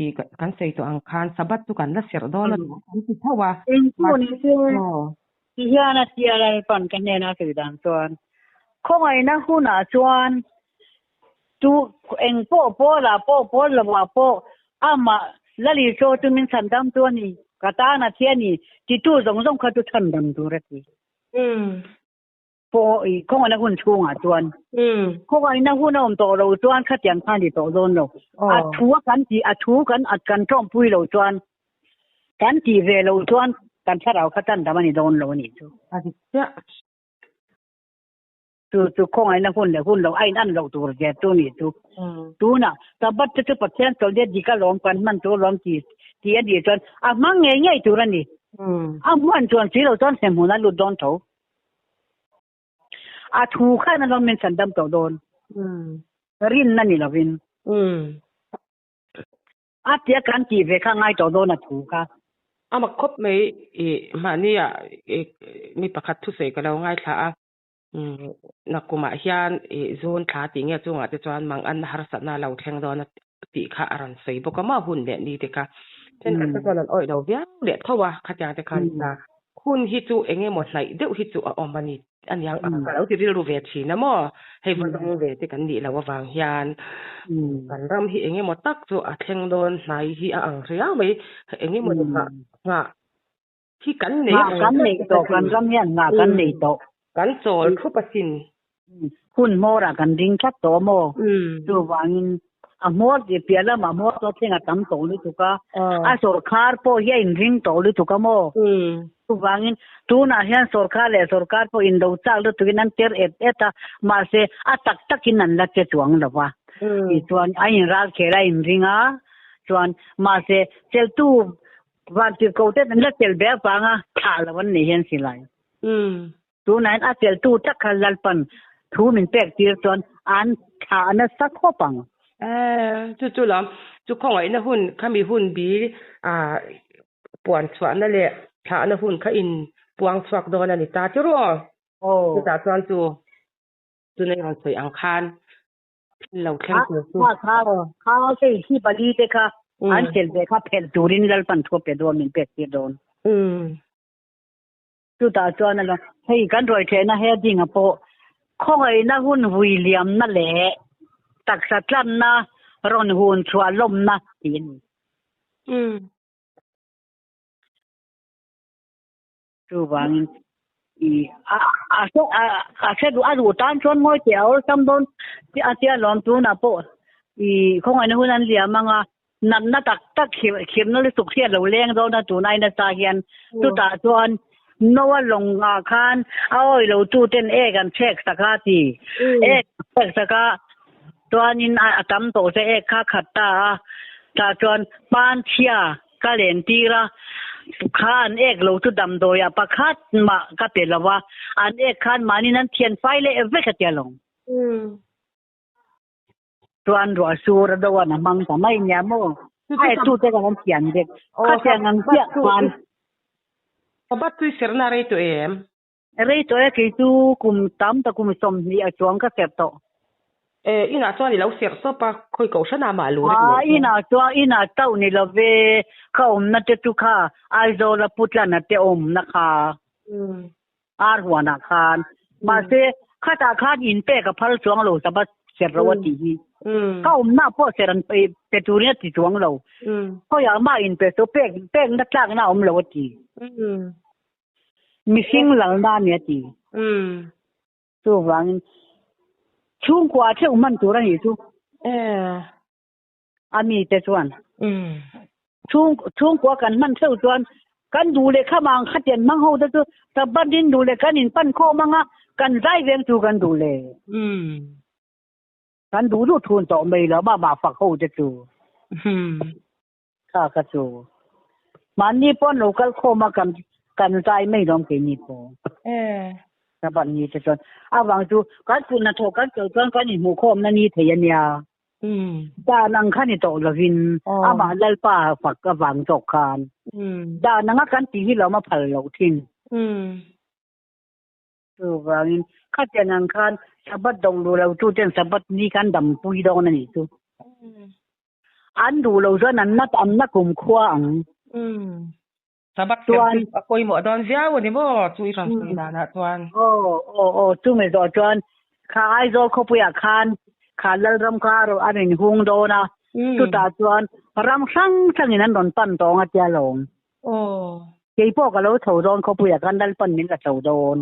i kan sawi tawh ang khan Sabbath chu kan la serh dawn a kan ti tho a. Engpawh ni se ti hian a tia Lalpan ka hnena sawi dan chuan khawngaihna hunah chuan tu engpawh pawlah pawh pawl lovah pawh amah Lalisua chu min chhandam tu a ni ka tan a thi a ni titu zawng zawng kha chu chhandam tur a ti. Pawh i khawngaihna hun chhungah chuan khawngaihna hun a awm tawh lo chuan khatiang khan i tawh dawn lo. A thu a kan tih a thu kan a kan tawmpui lo chuan kan tih ve lo chuan kan thlarau kha tan dam a ni dawn lo a nih chu. A dik chiah. Chu chu khawngaihna hun leh hun lo a in an loh tur zia chu nih chu. Tunah Sabbath te chu Pathian chawlhnia dik alawm kan hman tur alawm ti ti a nih chuan a hmang ngei ngei tur a ni. A hman chuan si lo chuan hremhmun a lut dawn tho. A thu khan alawm min chhandam tawh dawn. Rinna ni lovin. A tia kan tih ve kha ngai tawh dawn a thu kha. A mak khawp mai i mahni ah i mi pakhat thusawi ka lo ngaithla a, nakumah hian i zun thla tih nge chungah te chuan mang an harsatna a lo thleng dawn a tih kha a rawn sawi bawk a maw hun leh ni te kha. Thenkhat te chuan an awih lo viau leh tho a, khatiang te khan hun hi chu eng emaw hnaih deuh hi chu a awm a ni. Aniang ang ka lo ti rilru ve thin a maw? Hei va dang ve te kan nih loh avang hian kan ram hi eng emaw tak chu a thleng dawn hnai hi a ang riau mai. Eng emaw ni nghah nghah hi kan nei ang kan nei tawh kan ram hian nghah kan nei tawh. Kan chawl thup asin. Hun hmawrah kan ding tlat tawh a maw? Chuvangin a hmawr tih piah lamah hmawr chu a thleng a tam tawh lutuk a, a sawrkhar pawh hi a inring tawh lutuk a maw? Chuvangin tunah hian sawrkhar leh sawrkar pawh indo chak lutukin an ter et et a, mahse a tak takin an la che chuang lo va. Tichuan a inralkhel a inring a, chuan mahse cheltu vantirhko te an la chelh ve avanga thlah lo an nei hian silai. Tunah hian a cheltu tak kha Lalpan thu min pek tir chuan an thlah nasa khawp ang. Chu chu lam chu khawngaihna hun khami hun bi puan chhuahna leh thlahna hun kha in puang chhuak dawn a ni ta chu ru. Chutah chuan chu chunei rawn sawi ang khan thil lo thleng tur chu. Kha kha hei hi pali te kha an chelh ve kha phelh turin Lalpan thu a pe dawn min pek tir dawn. Chutah chuan a lo, hei kan ruai thehna heading-a pawh khawngaihna hun vui liamna leh taksa tlanna rawn hun chhuah lawmna tih a ni. Chuvangin i a a a hre duh a duh tan chuan ngawi teh a awlsam dawn a tia lawm tunah pawh i khawngaihna hun an liam ang a, Natna tak tak khirna lutuk hi a lo leng dawn a tunai nasa hian chutah chuan Noa lawngah khan a awi lo tu ten ek an chhek sak a ti. Ek an chhek sak a chuanin a tam tawh se ek kha khat ta a tah chuan panchhia ka len tir a kha an ek lo chu damdawi ah pakhat mah ka pe lo a an ek khan mahni an thian fai leh vek a tia lawng. Chuan ruah sur a do an a hmang ta mai nia maw? A e tu te kan an thiam vek. Khatiang ang chiah khan. Sabat chu i serna rei tawh em? Rei tawh e, kei chu kum tam tak kum 20 a chuang ka serh tawh. E, inah chuan i lo serh tawp a, khawi kohhran ah mah lu reng lo. Inah chuan inah chauh ni lo ve, ka awmna te chu kha Aizawl a Putlana te awmna kha. Ar huanah khan. Mahse, khatah khan inpek a phal chuang lo Sabbath serh ro a tih hi. Ka awmna pawh serh an pe turin a ti chuang lo. Khawiah mah inpe chu pek pekna tlakna a awm lo a ti. Mihring lalna a ni a ti. Chuvangin chhungkua theuh hman tur a nih chu. A mite chuan chhung chhungkua kan hman theuh chuan kan duh leh kha mang khatian hmang ho te chu Sabbath in duh leh kan in pan khawm anga kan zai veng chu kan duh leh kan duh duh thun tawh mai lo mah mah fak ho te chu kha kha chu mahni pawn lo kal khawm a kan kan zai mai lawm keini pawh Sabbath ni te chuan avang chu kan kut hnathawh kan kal chuan kan inhmuh khawm na ni thei ania. Dan ang kha ni tawh lovin amah Lalpa fak avang zawk khan dan anga kan tih hi lo ma phal loh thin. Chuvangin khatiang ang khan Sabbath dawng duh lo tu ten Sabbath ni khan dampui dawn a nih chu. An duh lo chuan an na an na kumkhua ang. Sabbath chuan a pawimawh dawn viau a ni maw chu i rawn sawi danah chuan. Aw aw aw chumi zawh chuan kha Aizawl khawpuiah khan kha Lalram kha a rawn hung dawn a, chutah chuan ram hrang hrangin an rawn pan tawng a tia lawm. Kei pawh ka lo chho dawn khawpuiah khan Lalpan min la chho dawn.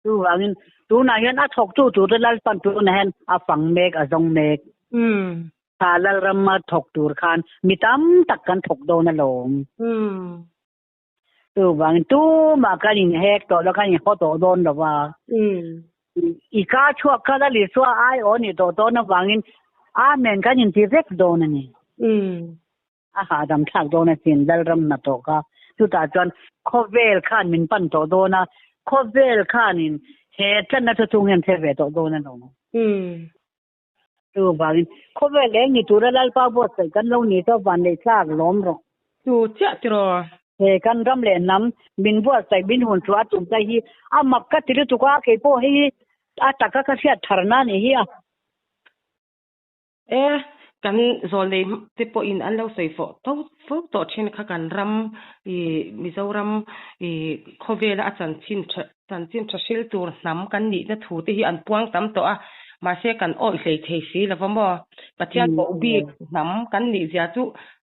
Chuvangin tunah hian a thawktu turte Lalpan tunah hian a fang mek, a zawng mek. Kha Lalrama thawk tur khan mi tam tak kan thawk dawn alawm. Chuvangin tumah kan inhek tawh lo, kan inhaw tawh dawn lo va. I ka chhuak kha Lal Isua ai aw nih tawh dawn avangin Amen kan inti vek dawn a ni. A hahdam thlak dawn asin Lalram hnathawh kha. Chutah chuan khawvel khan min pan tawh dawn a, khawvel khanin he tlanna chu chung hian hre ve tawh dawn a lo. Chuvangin khawvel eng ni tura Lalpa buatsaih kan lo ni chu van neih thlak lawm rawh. Chu chiah tiraw? He kan ram leh hnam min buatsaih min hun chu a tum ta hi a mak ka ti lutuk a, keipawh hei a taka ka hriat tharna a nih hi a. E, kan zawlnei te pawhin an lo sawi fo tho fo tawh thin kha kan ram i Mizoram i khawvela a chanchin tha chanchin tha hril tur hnam kan nihna thu te hi an puang tam tawh a, mahse kan awih hlei thei si lo va maw? Pathian koh bik hnam kan nih zia chu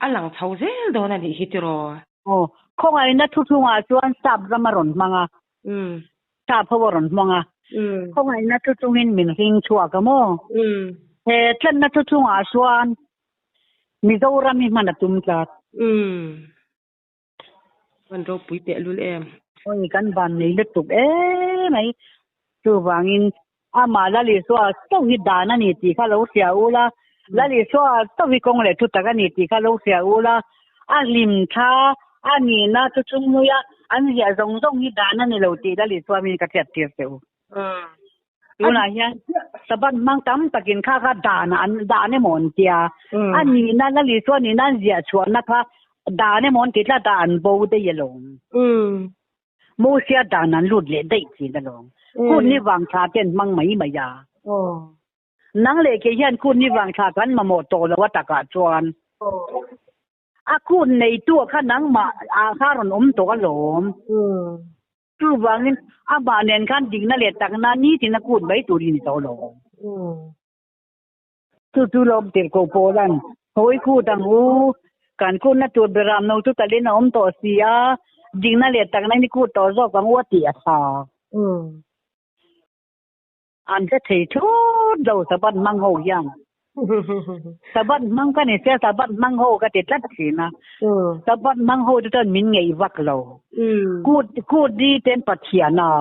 a lang chho zel dawn a nih hi tiraw? Aw, khawngaihna thuthlungah chuan sap ram a rawn hmang a. Sap ho a rawn hmang a. Khawngaihna thu chungin min hring chhuak a maw? He tlanna thu chungah chuan Mizoram hi hman a tum tlat. Hman ropui tehlul em? Awi kan van nei lutuk emai. Chuvangin amah Lal Isua chauh hi dan a ni tih kha lo hria ula, Lal Isua chauh hi kawng leh thutak a ni tih kha lo hria ula, a hlim thla a nihna chu chung hnuia an ziah zawng zawng hi dan a ni lo tih Lal Isua min ka hriat tir che u. Tunah hian Sabbath hmang tam takin kha kha dan an dan emaw an tia, a nihna Lal Isua nihna an ziah chhuahna kha dan emaw an ti tlat a, an bo daih alawm. Mosia dan an lut leh daih thin alawm. Kut ni vang thla te an hmang mai mai a. Nang leh kei hian kut ni vang thla kan mamawh tawh lo a takah chuan. A kut neitu kha nangmah ah kha rawn awm tawh alawm. Chuvangin amah nen khan dikna leh takna nitin a kut mai tur hi ni tawh lo. Chu chu lawm tirh koh pawlan hawi kut ang u, kan kutna tur beram no chu talin a awm tawh si a, dikna leh takna hi kut tawh zawk ang u a tih a tha. An hre thei thut lo Sabbath hmang ho hian. Sabbath hmang ka ni sia Sabbath hmang ho ka ti tlat thin a. Sabbath hmang ho te chuan min ngeih vak lo. Kut kut ni ten Pathian a.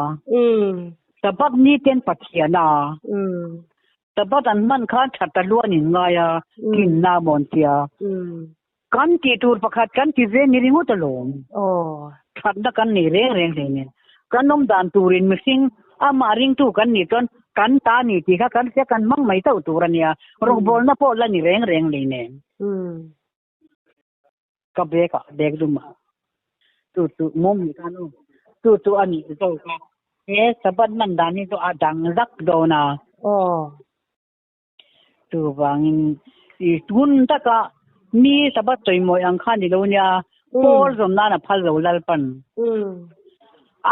Sabbath ni ten Pathian a. Sabbath an hman khan that a luan in ngai a, kinna maw an tia. Kan tih tur pakhat kan ti ve ni ringawt alawm. Thatna kan nei reng reng hlei nen. Kan awm dan turin mihring amah ringtu kan nih chuan kan ta ni tih kha kan hria kan hmang mai chauh tur a nia. Rawngbawlna pawh la ni reng reng hlei nen. Ka bag ah bag dum ah chu chu mawm ni khan aw chu chu a nih zawk a he Sabbath hman dan hi chu a dang zak dawn a chuvangin i tun taka mi Sabbath chawimawi ang kha ni lo nia pawl zawm nan a phal lo Lalpan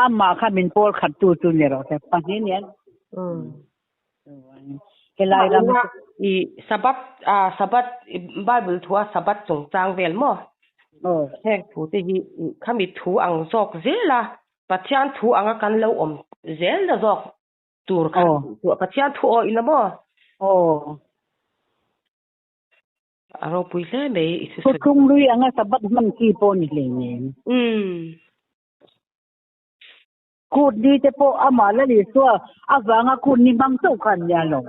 amah kha min pawl khat tu chu ni rawh se pahnih nen. Helai ram i Sabbath a Sabbath Bible thu a Sabbath chungchang vel maw? Aw. Heng thu te hi khami thu ang zawk zel a, Pathian thu anga kan lo awm zel na zawk tur kha Pathian thu awih na maw? Aw. A ropui hle mai i thusawi. Thuthlung lui anga Sabbath hman chi pawh ni hleinem. Kut ni te pawh amah Lal Isua avanga kut ni hmang chauh kha an nia lo.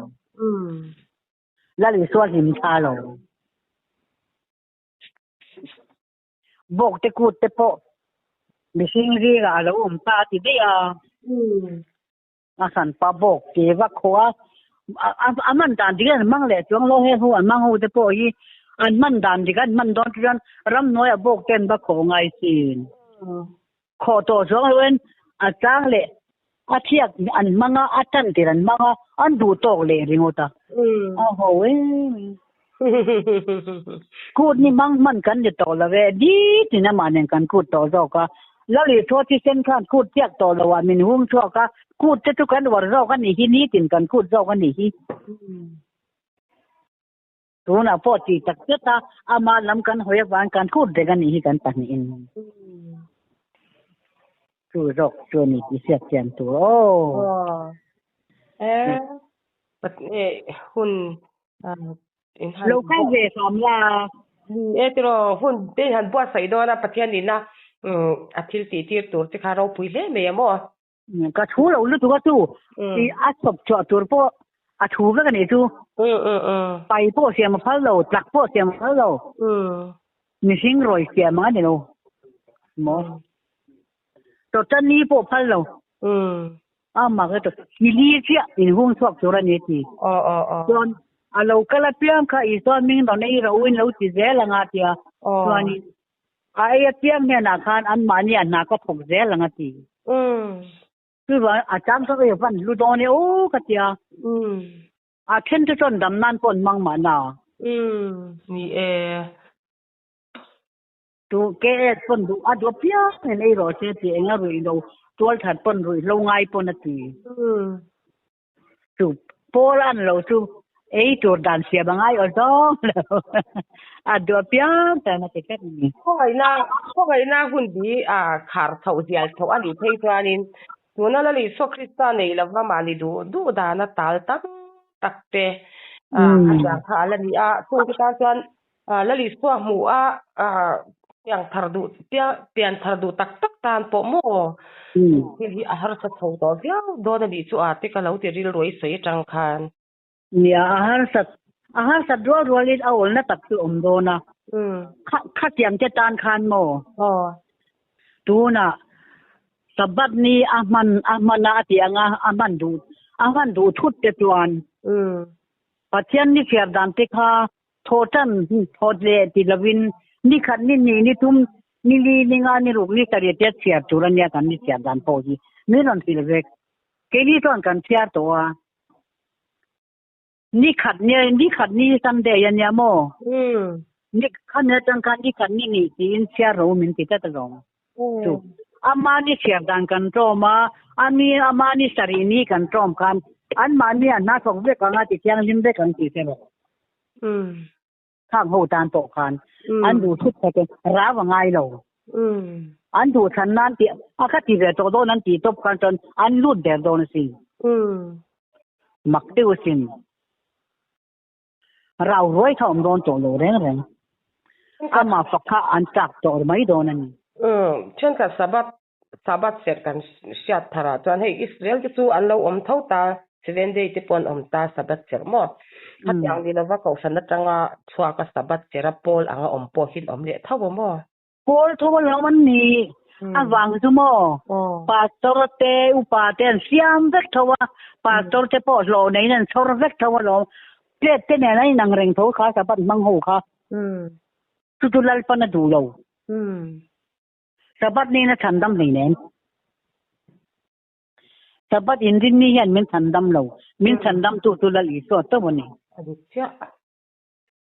Lal Isua hlim thla lo. Bawk te kut te pawh mihring zingah a lo awm ta a ti daih a. A hranpa bawk te va khaw a, a hman dan dik an hmang leh chuang lo he hu an hmang ho te pawh hi an hman dan dik an hman dawn chuan ramhnuaiah bawk te an va khaw ngai thin. Khawh tawh chuang lo in a chang leh a thiak an hmang a, a tan tir an hmang a, an duh tawk leh ringawt a. A ho em. Kut ni hmang hman kan ni tawh lo e, nitin amah nen kan kut tawh zawk a. Lali thaw thisen khan kut chiak tawh lo ah min hung chhuak a, kut te chu kan uar zawk a nih hi, nitin kan kut zawk a nih hi. Tunah pawh tih tak zet a, ama lam kan hawi avang kan kut reng a nih hi kan pahnihin. Chu zawk chu a ni tih hriat chian tur aw. Hun Lo kal ve hlawm la. Ni e tiraw hun te han buatsaih dawn a Pathian ina a thil tih tir tur te kha ropui hle mai a maw? Ka thu lo lutuk a chu. I a chhawp chhuah tur pawh a thu vek a nih chu. Pai pawh siam a phal lo, tlak pawh siam a phal lo. Mihring rawi siam ang a ni lo maw? Tawtani pawh phal lo. A mak e tawh. Hili chiah inhung chhuak tur a ni a ti. Chuan a lo kal apiang kha Isua hming rawn ei rawh u in lo ti zel ang a tia. Chuanin a ei apiang hnenah khan anmahni a hna ka thawk zel ang a ti. Chuvang a chang chuan ei van hlu dawn e aw ka tia. A then te chuan dam nan pawh an hmang mahna. Ni e. Tu KS pawn duh a duh apiang in ei rawh se tih eng a ruih lo tual that pawn ruih hlo ngai pawn a ti. Chu pawl an lo chu ei tur dan siam a ngai aw zawng lo a duh apiang tan a ti tlat a ni. Khawngaihna khawngaihna hun bi a khar chhoh zial chhoh a nih phei chuanin tuna Lal Isua Krista nei lova mahni duh duh dana tal tam tak te a tiang kha a la ni a, chungte tan chuan Lal Isua hmuh a piang thar duh pian thar duh tak tak tan pawh maw thil hi a harsa chho tawh viau dawn a nih chu a te ka lo ti rilru i sawi atang khan. Nia, a harsat a harsat rual rualin a awlna tak chu awm dawn a. Khatiang te tan khan maw? Tunah Sabbath ni a hman a hman a a tih anga a hman duh a hman duh thut te chuan Pathian ni chhiar dan te kha Thaw tan thawt leh ti lovin ni khat ni hnih ni thum ni li ni nga ni ruk ni sarih te chhiar tur a nia kan ni chhiar dan pawh hi min rawn hrilh vek. Keini chuan kan chhiar tawh a. Ni khat ni ni khat ni Sunday a nia maw? Ni khami atang khan ni khat ni hnih tiin chhiar ro min ti tlat alawm. Chu ama ni chhiar dan kan tlawm a, ami ama ni sarih ni kan tlawm khan anmahni a hna thawk vek ang a ti thianghlim vek ang tih te rawh. Khang ho tan pawh khan an duh thut khat in rau a ngai lo. An duh thlan nan tih a kha ti ve tawh dawn an tih tawp khan chuan an lut der dawn asin. Mak deuh asin. Rau ruai kha awm dawn tawh lo reng reng. Amah fak kha an chak tawh mai dawn a ni. Thenkhat Sabbath Sabbath serh kan hriat tharah chuan hei Israel te chu an lo awm tho ta, seven day te pawh an awm ta Sabbath serh maw? Khatiang ni lova kohhran atanga chhuaka Sabbath serha pawl anga awm pawh hi an awm leh tho a maw? Pawl tho a lo an ni avang chu maw Pastor te upa te an siam vek tho a, Pastor te pawh hlawh neiin an chhawr vek tho alawm, plate te nen an inang reng tho kha Sabbath hmang ho kha. Chu chu Lalpan a duh lo. Sabbath niin a chhandam hleinem. Sabbath inrinni hian min chhandam lo, min chhandamtu chu Lal Isua chauh a ni. A dik chiah.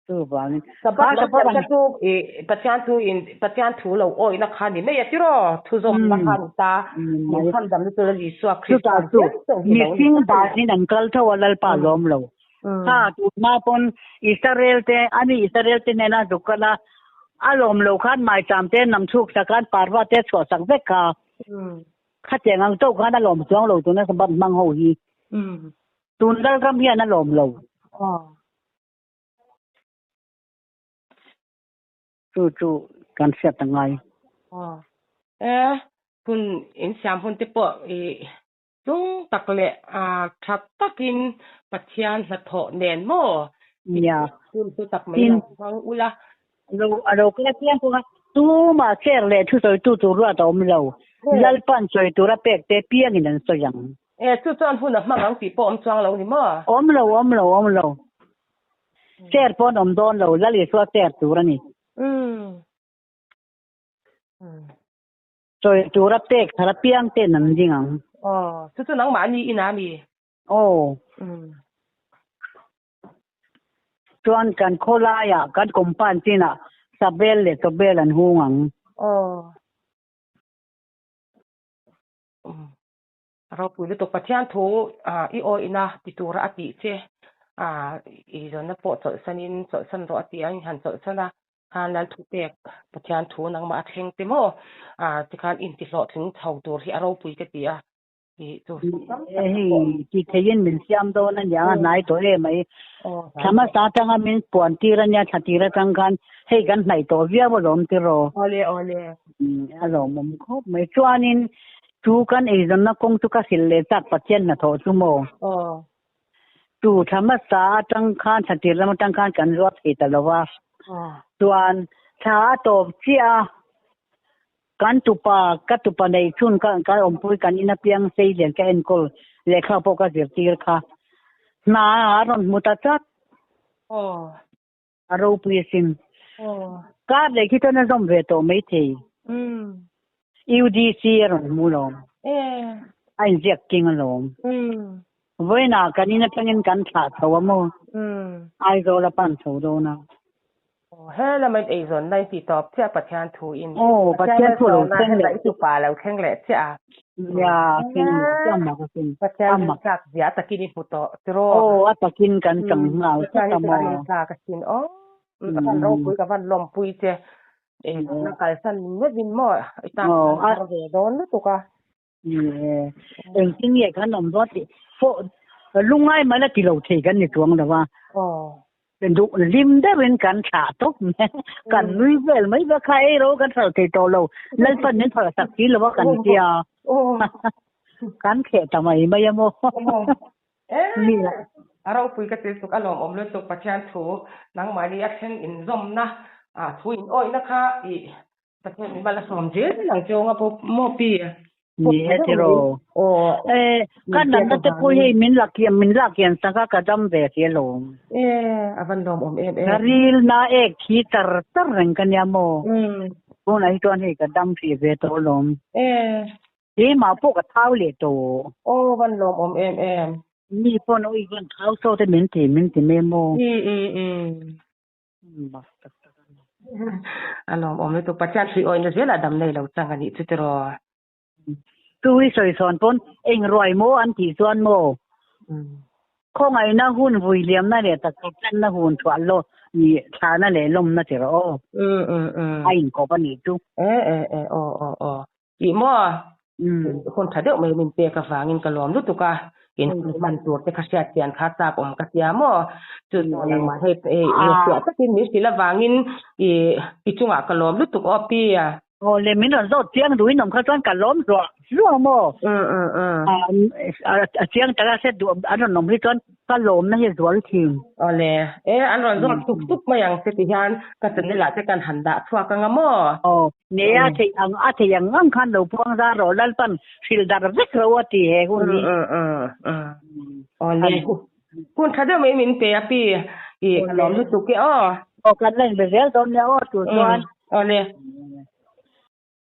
Chuvangin, Sabbath lo serh kha chu i Pathian thu in Pathian thu lo awihna kha ni mai a tiraw? Thu zawmna kha ni ta. Min chhandamna chu Lal Isua Krista Chutah chu mihring danin an kal tho a Lalpa lawm lo. Kha tunhma pawn Israel te ani Israel te hnena zuk kal a, a lawm lo khan maicham te nam chhuk sak khan parva te chhuah sak vek kha. Khatiang ang chauh khan a lawm chuang lo tuna Sabbath hmang ho hi. Tun Lalram hian a lawm lo. Chu chu kan hriat a ngai. E, hun insiam hun te pawh i tlung tak leh tha takin Pathian hnathawh nen maw? Nia. Hun chu tak mai lo hmang ula. Lo a lo kal apiang pawh kha tumah chair leh thusawitu tur ruat a awm lo. Lalpan sawi tura pek te piangin an sawi ang. E, chu chuan hun a hmang ang tih pawh awm chuang lo ni maw? Awm lo, awm lo, awm lo. Chair pawh an awm dawn lo, Lal Isua chair tur a ni. Sawi tura pek thar apiang ten an ding ang. Aw, chu chu nangmah ni ina mi? Aw. Chuan kan khawlaiah, kan compound chinah sabel leh chawbel an hung ang. Aw. Ropui lutuk Pathian thu i awihna ti tura a tih che i zawnna pawh chawlhsanin chawlhsan rawh a ti a, in han chawlhsan a, khan Lal thu pek Pathian thu nangmah a thleng te maw tikhan intihlawhtling chho tur hi a ropui ka ti a, i chu tam tak Hei ti theiin min siam dawn a nia a hnai tawh em mai. Thla hmasa atanga min puan tir a nia thla tir atang khan hei kan hnaih tawh viau alawm tiraw. Awle awle. A lawmawm khawp mai. Chuanin. Chu kan eizawnna kawng chu ka hrilh leh chak Pathian hnathawh chu maw? Chu thla hmasa atang khan thla tir lam atang khan kan zuar thei ta lo va. Chuan thla a tawp chiah a, kan tupa, ka tupa neih chhun ka ka awmpui kan in apiang sei lian ka enkawl lehkha pawh ka zirtir kha. Hna a rawn hmu ta chat. A ropui asin. Kar leh khi chuan a zawm ve tawh maithei. UDC a rawn hmu lawm. A inziak king alawm. Vawiinah kan in atangin kan thlah chho a maw? Aizawl a pan chho dawn a. He lama in eizawn na in tih tawp chiah Pathian thu in. Aw, Pathian thu lo thleng leh. I tupa lo thleng leh chiah a. Nia, thleng leh chiah a mak asin. Pathian rin tlak zia a takin i hmu tawh tiraw? Aw, a takin kan chang nghal tlat a maw? Pathian hi chu a rin tlak asin aw. Ka van ropui, ka van lawmpui che. Eizawnna kalsan ngawtin maw i tan har ve dawn lutuk a. Ni e, engtin nge kan awm dawn tih pawh lungai mai la ti lo thei kan ni chuang lo a. Duh hlim deuhin kan thlah tawp mai, kan nui vel mai va kha ei ro kan hralh thei tawh lo, Lalpan min phalh sak si lo a kan tia. Kan thleh ta mai mai a maw. Mi a ropui ka til tuk a lawmawm lutuk Pathian thu nangmahni a thleng inzawmna thu in awihna kha i Pathian min mal a sawm zel ang che awnga pawh maw pi? Ni e tiraw. Aw. E ka natna te pawh hei min lak min lak hian saka ka dam ve si alawm. E a van lawmawm em em. Ka ril na ek thi tar tar reng ka nia maw. Tunah hi chuan hei ka dam hrih ve tawh alawm. E. Keimah pawh ka thau leh tawh. Aw van lawmawm em em. Mi pawn ui van thau sawt e min ti min ti mai maw. Mak tak tak a ni. A lawmawm lutuk. Pathian hrui awihna zelah dam nei lo chang a nih chu tiraw? Chu i sawi sawn pawn eng ruai maw an tih chuan maw? Khawngaihna hun vui liamna leh taksa tlanna hun thuah law ni thlahna leh lawmna tiraw aw? A inkawp a nih chu. E e e aw aw aw. Tih maw? Hun tha deuh mai min pek avangin ka lawm lutuk a, in hun hman tur te kha hriat chian kha chak awm ka tia maw? Chu chuan nangmah hei fiah takin min hrilh avangin i i chungah ka lawm lutuk aw pi a. Aw le min rawn zawt chiang duhin awm kha chuan ka lawm zuah zuah maw? A chiang taka hriat duh an rawn awm hi chuan Ka lawmna hi zual thin. Awle, e an rawn zawt tuk tuk mai ang che ti hian ka channel ah te kan han dah chhuak anga maw? Aw, ne a theih ang a theih ang ang khan lo puang zar rawh Lalpan hrilh darh vek ro a ti he hun hi. Awle, hun tha deuh mai min pe a pi, i ka lawm lutuk e aw. Aw, kan la inbe zel dawn nia aw tur chuan. Awle.